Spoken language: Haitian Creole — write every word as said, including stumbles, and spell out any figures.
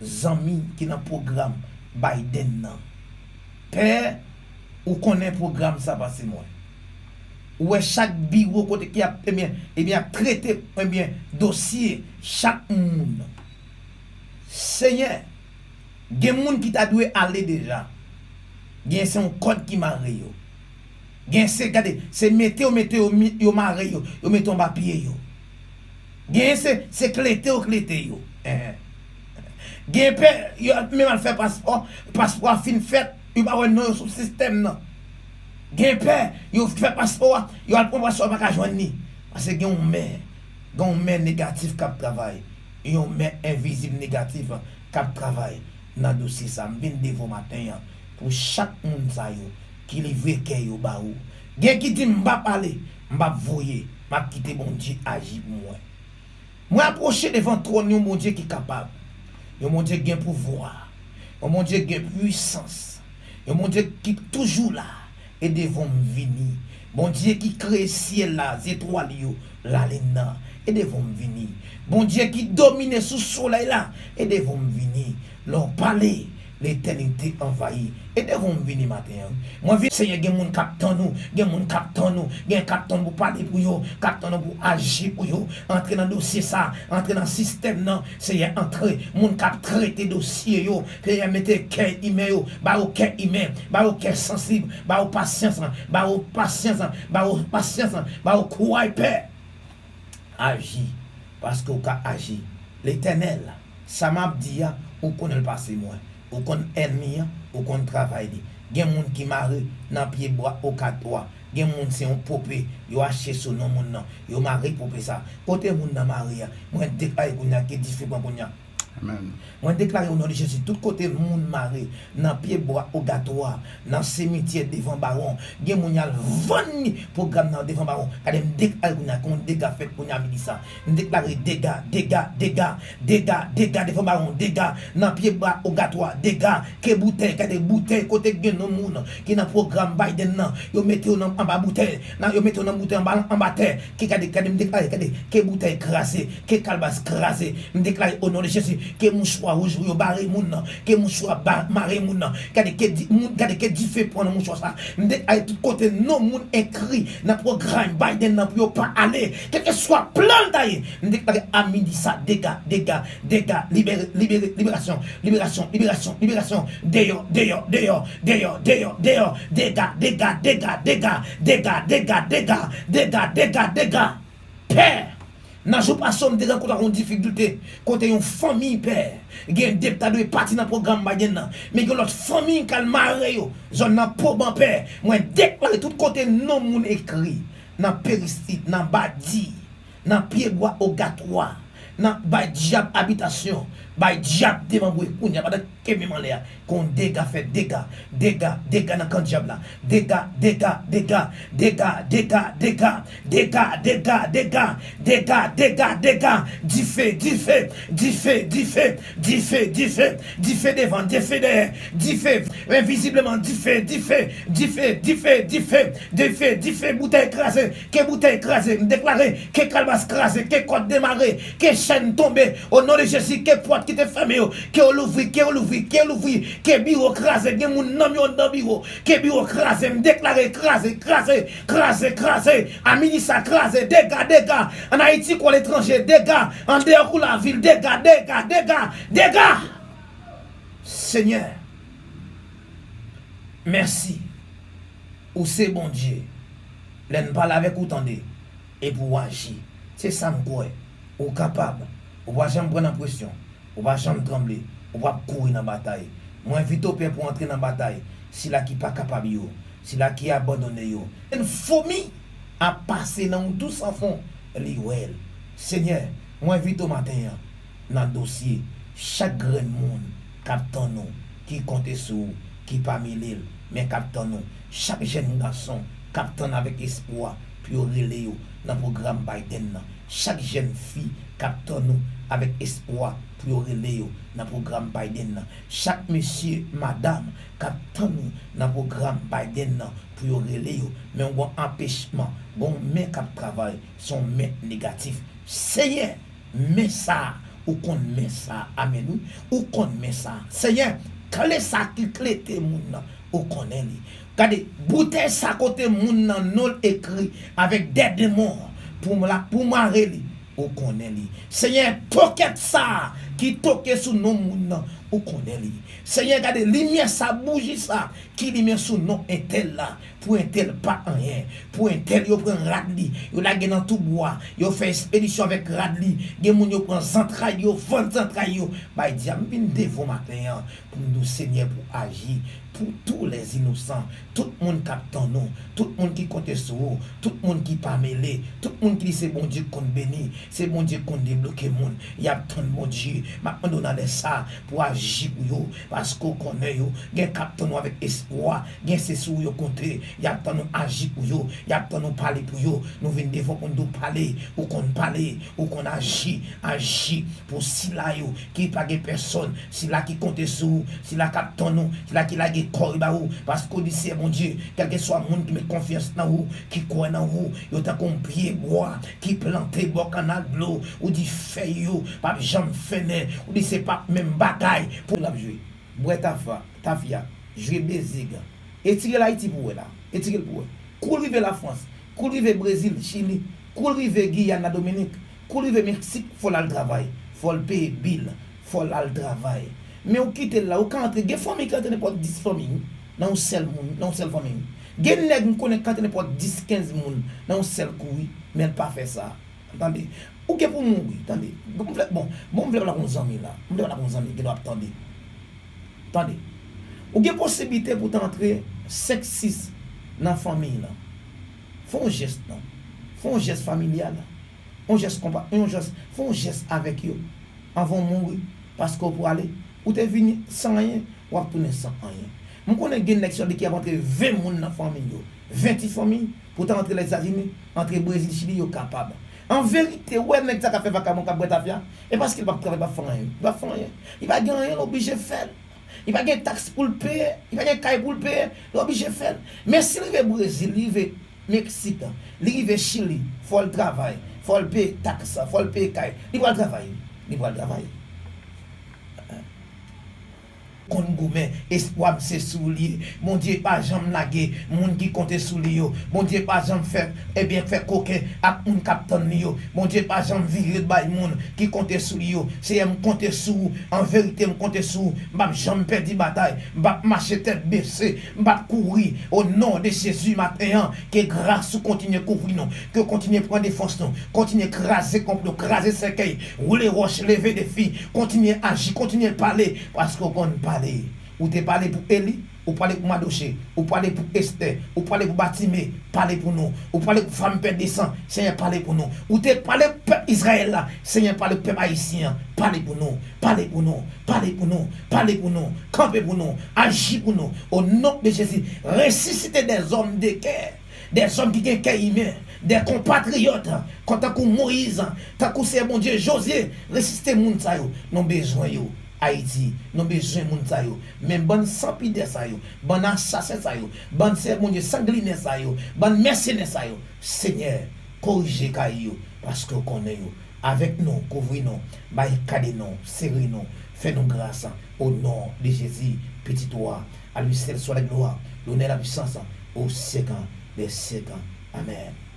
zanmi ki nan pwogram Biden nan. Pè, ou konnen pwogram sa pase mwen. Ou wè chak biwo kote ki ap, ebyen, ebyen, ap trete, ebyen, dosye chak moun. Senyè, gen moun ki ta dwe ale deja. Gen se yon kòd ki mare yo. Gen se, gade, se mete yo, mete yo, mi- yo mare yo, yo mete yo anba pye yo. Gen se, se klete yo, klete yo. Enhen. Gen pè, yo ap menm al fè paspò, paspò a fin fèt, yo pa wè non yo sou sistèm nan. Gen pè, yo fè paspò a, yo al pran paspò a, yo pa ka jwenn li. Paske gen yon men, gen yon men negatif k ap travay. Yon men envizib negatif k ap travay nan dosye sa. M vin devan w maten an pou chak moun sa yo ki livre kè yo ba ou. Gen ki di m p ap ale, m p ap voye, m ap kite Bondye aji pou mwen. Mwen apwoche devan twòn yon Bondye ki kapab, yon Bondye gen pouvwa, yon Bondye gen pwisans, yon Bondye ki toujou la, e devan m vini. Bondye ki kreye syèl la, zetwal yo, lalin nan, e devan m vini. Bondye ki domine sou solèy la, e devan m vini. Lè w pale, letènite anvayi. E devan m vini maten an. Mwen vin, Senyè, gen moun k ap tann ou, gen moun k ap tann ou, gen k ap tann pou pale pou yo, k ap tann ou pou aji pou yo. Antre nan dosye sa, antre nan sistèm nan, Senyè, antre. Moun k ap trete dosye yo, Senyè, mete kè imen yo, ba yo kè imen, ba yo kè sansib, ba yo pasyans, ba yo pasyans, ba yo pasyans, ba yo kouraj, Pè. Aji, paske w ka aji. Letènèl, sa m ap di a, ou konnen l pase mwen. Ou konn ènmi an, ou konn travay li. Gen moun ki mare nan pye bwa okatwa. Gen moun se yon pope yo achte sou non moun nan. Yo mare pope sa. Kote moun nan mare a, mwen deklare kounye a ke dife pran kounye a. Amèn. Mwen deklare o non de Jezi, tout kote moun mare, nan pye bwa ogatwa, nan simityè devan bawon, gen moun y al vann li pwogram nan devan bawon. Gade, m deklare kounye a, ke yon dega fèt kounye a midi sa. M deklare dega, dega, dega, dega, dega devan bawon, dega nan pye bwa ogatwa, dega, ke boutèy, gade boutèy kote gen non moun ki nan pwogram Biden nan, yo mete yo nan, anba boutèy, nan, yo mete yo nan boutèy anba, anba tè, ke gade, gade, m deklare, gade, ke boutèy kraze, ke kalbas kraze. M deklare o non de Jezi ke mouchwa wouj yo bare moun nan, ke mouchwa ba, mare moun nan. Gade ke di, moun, gade ke dife pran nan mouchwa sa. M deklare tout kote non moun ekri nan pwogram Biden nan pou yo pa ale. Kèlkeswa plan l ta ye, m deklare a midi sa, dega, dega, dega, libere, libere, liberasyon, liberasyon, liberasyon, liberasyon, deyò, deyò, deyò, dega, dega, dega, dega, dega, dega, dega, dega, dega, dega. Pè, nan jou pase yo, m te rankontre ak yon difikilte kote yon fanmi, Pè, gen de ta dwe pati nan pwogram Biden nan, men gen lòt fanmi k al mare yo, zòn nan Poban, Pè. Mwen deklare tout kote non moun ekri, nan Peristit, nan Badi, nan Pyebwa Ogatwa, nan bay dyab abitasyon, bay dyab demanbre kounye a, pandan ke menm anlè a, kon dega fè dega, dega, dega nan kan dyab la, dega, dega, dega, dega, dega, dega, dega, dega, dega, dega, dega, dega, dife, dife, dife, dife, dife, dife, dife devan, dife dèyè, dife envizibleman, dife, dife, dife, dife, dife, dife, dife, boutèy kraze, ke boutèy kraze, m deklare ke kalbas kraze, ke kòd demare, ke chèn tonbe, o non de Jezi, ke pòt ki te fèmen yo, ke yo louvri, ke yo louvri, ke yo louvri, ke biwo kraze, gen moun nanm yo anndan biwo, ke biwo kraze, m deklare kraze, kraze, kraze, kraze, a midi sa kraze, dega, dega, ann Ayiti kou aletranje, dega, andeyò kou lavil, dega, dega, dega, dega. Senyè, mèsi. Ou se Bondye. Lè n pale avèk ou, tande, epi w aji. Se sa m kwè. Ou kapab. Ou pa janm pran nan presyon. Ou pa janm tranble. Ou p ap kouri nan batay. Mwen envite w, Pè, pou w antre nan batay. Sila ki pa kapab yo, sila ki abandone yo. Yon fomi ap pase nan yon twou san fon, li wè l. Senyè, mwen envite w maten an nan dosye chak grenn moun k ap tann ou, ki konte sou ou, ki pa mele l, men k ap tann ou. Chak jèn gason k ap tann avèk espwa pou yo rele yo nan pwogram Biden nan. Chak jèn fi k ap tann ou avèk espwa pou yo rele yo nan pwogram Biden nan. Chak mesye, madanm k ap tann ou nan pwogram Biden nan pou yo rele yo, men w gen yon anpechman, gen yon men k ap travay, se yon men negatif. Senyè, men sa a, Ou konn men sa, amèn, wi. Ou konn men sa. Senyè, kle sa ki klete moun nan, ou konnen li. Gade, boutèy sa kote moun nan non l ekri avèk dè demon pou m la, pou mare li, ou konnen li. Senyè, tokèt sa ki toke sou non moun nan, ou konnen li. Senyè, gade, limyè sa, bouji sa ki limen sou non entèl la, pou entèl pa anyen, pou entèl yo pran rad li, yo lage nan tou bwa, yo fè espedisyon avèk rad li, gen moun yo pran zantray yo, vann zantray yo, bay dyab. M vin devan w maten an pou m di w, Senyè, pou aji pou tou lè inosan, tout moun k ap tann ou, tout moun ki konte sou ou, tout moun ki pa mele, tout moun ki di se Bondye k konn beni, se Bondye k konn debloke moun, y ap tann Bondye. M ap mande w nan lè sa a pou aji pou yo, paske w konnen yo, gen k ap tann ou avèk espwa, gen se sou ou yo konte, y ap tann ou aji pou yo, y ap tann ou pale pou yo. Nou vin devan w pou n di w pale, ou konn pale, ou konn aji, aji pou sila yo ki pa gen pèsòn, sila ki konte sou ou, sila k ap tann ou, sila ki lage kò yo ba ou, paske w di, Seyè Bondye, kèlkeswa moun ki met konfyans nan ou, ki kwè nan ou, yo tankou yon pye bwa ki plante bò kannal dlo, ou di fèy yo p ap janm fennen, ou di se p ap menm bagay pou l ap jwe. Bwè tafa, tafya, jwe bezig. Etire l Ayiti pou w wè la. Etire l pou w wè. Kou l rive Lafrans, kou l rive Brezil, Chili, kou l rive Giyàn, Ladominik, kou l rive Meksik, fò l al travay, fò l peye bil, fò l al travay. Men ou kite l la, ou ka antre, gen fanmi ki antre nenpòt dis fanmi, wi, nan yon sèl moun, nan yon sèl fanmi, wi. Gen nèg m konnen ki antre nenpòt dis, kenz moun nan yon sèl kou, wi, men l pa fè sa. Tande. Ou gen pou mouri, tande. Bon, m vle, bon, bon, m vle pale ak yon zanmi la. M vle pale ak yon zanmi, gen dwa ap tande. Tande. Ou gen posiblite pou w ta antre senk, sis nan fanmi lan. Fè yon jès non. Fè yon jès familyal. Yon jès konpa, yon jès, fè yon jès avèk yo. Anvan w mouri, paske w prale. Ou te vini san anyen, w ap tounen san anyen. M konnen gen nèg sòdi ki ap antre ven moun nan fanmi yo. Ven ti fanmi, pou w ta antre Lèzetazini, antre Brezil, Chili, yo kapab. An verite, ou wè nèg sa k ap fè vakabon, k ap bwè tafya, e paske li p ap travay, li p ap fè anyen. Li p ap fè anyen. Li pa gen anyen, l oblije fè l. Li pa gen taks pou l peye, li pa gen kay pou l peye, li oblije fè l. Men si l rive Brezil, li rive Meksik, li rive Chili, fò l travay, fò l peye taks, fò l peye kay. Li pral travay, li pral travay. Konn goumen, espwa m se sou li. Bondye pa janm lage moun ki konte sou li yo. Bondye pa janm fè, ebyen, fè koken ak moun k ap tann li yo. Bondye pa janm vire bay moun ki konte sou li yo. Seyè, m konte sou ou. An verite, m konte sou ou. M p ap janm pèdi batay. M p ap mache tèt bese. M p ap kouri. O non de Jezi, maten an, ke gras ou kontinye kouvri nou. Ke w kontinye pran defans nou. Kontinye kraze konplo, kraze sèkèy, woule wòch, leve defi. Kontinye aji, kontinye pale, paske w konn pale. Ou te pale pou Eli, ou pale pou Madoche, ou pale pou Estè, ou pale pou Batime, pale pou nou. Ou pale pou fanm pèd de san, Senyè, pale pou nou. Ou te pale pou pèp Izrayèl la, Senyè, pale pou pèp ayisyen an, pale pou nou, pale pou nou, pale pou nou, pale pou nou, kanpe pou nou, aji pou nou. O non de Jezi, resisite dèzòm de kè, dèzòm ki gen kè imen, dè konpatriyòt, kon tankou Moyiz, tankou Seyè Bondye, Jozye, resisite moun sa yo. Nou bezwen yo. Ayiti, nou bezwen moun sa yo. Men bann sanpidè sa yo, bann asasen sa yo, bann, Seyè Bondye, sanglinè sa yo, bann mèsenè sa yo, Senyè, korije kay yo, paske w konnen yo. Avèk nou, kouvri nou, bay kade nou, sere nou, fè nou gras, o non de Jezi, Pitit ou a. A lui seul soit la gloire, l'honneur, la puissance, au siècle des siècles. Amèn.